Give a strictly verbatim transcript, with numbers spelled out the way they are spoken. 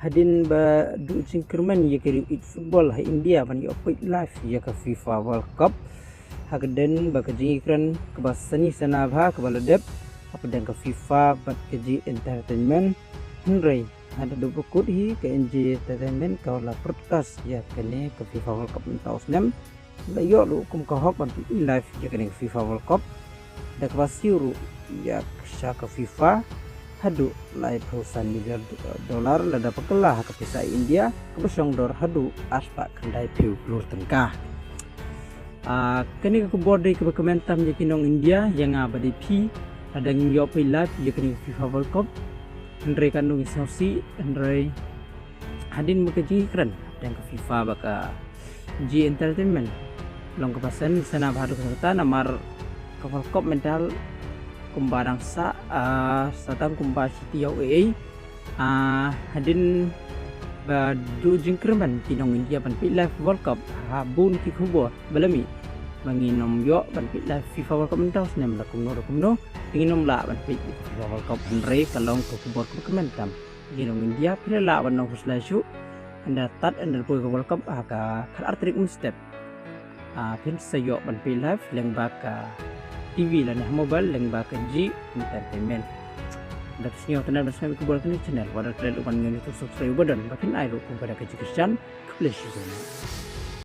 Hadien ba duh jingkyrmen ïa ka riew ïeit football ha India ban ïoh peit live ïa ka FIFA World Cup, ha ka dien ba ka jingïakren kaba sani sana bha kaba la dep hapdeng ka FIFA bad ka Zee Entertainment. Hynrei haduh ba kut hi ka Zee Entertainment ka la broadcast ïa kane ka FIFA World Cup mynta u snem, la ïoh ruh kum ka hok ban peit live ïa kane ka FIFA World Cup, da kaba siew ruh ïa sha ka FIFA haduh laiphew san million dollar, lada ba kylla ha ka pisa India kaba shong dor haduh arspah khyndaiphew klur tyngka. Ah, kane ka khubor dei kaba kmen tam ïa ki nong India, ïa nga bad ïa phi, lada ngin ïoh peit live ïa kane ka FIFA World Cup. Hynrei kan dang sngewsih, hynrei hadien ba ka jingïakren hapdeng ka FIFA bad ka Zee Entertainment long kaba sani sana bha haduh katta, namar ka World Cup mynta kumba dang sah, ah, sa tang kumba shi taïew ei ei. Ah, hadien ba duh jingkyrmen ki nong India ban peit live World Cup, ha bun ki khubor ba la mih ba ngin ym ïoh ban peit live FIFA World Cup mynta u snem, la kumno la kumno, ngin ym lah ban peit FIFA World Cup. Hynrei ka long ka khubor kaba kmen tam. Ki nong India, phi la lah ban nang husla shuh, ynda tad ynda poi ka World Cup ha ka khatar tarik mynstep. Ah, phin sa ïoh ban peit live lyngba ka TV lane ha mobile lyngba ka Zee Entertainment. Da ka sngew tang ban sngap ïa ka khubor kane ka channel, wat la klet ban ngin ïa subscribe button ba phin ai ruh kum ka da ka jingkyrshan. Khublei shibun.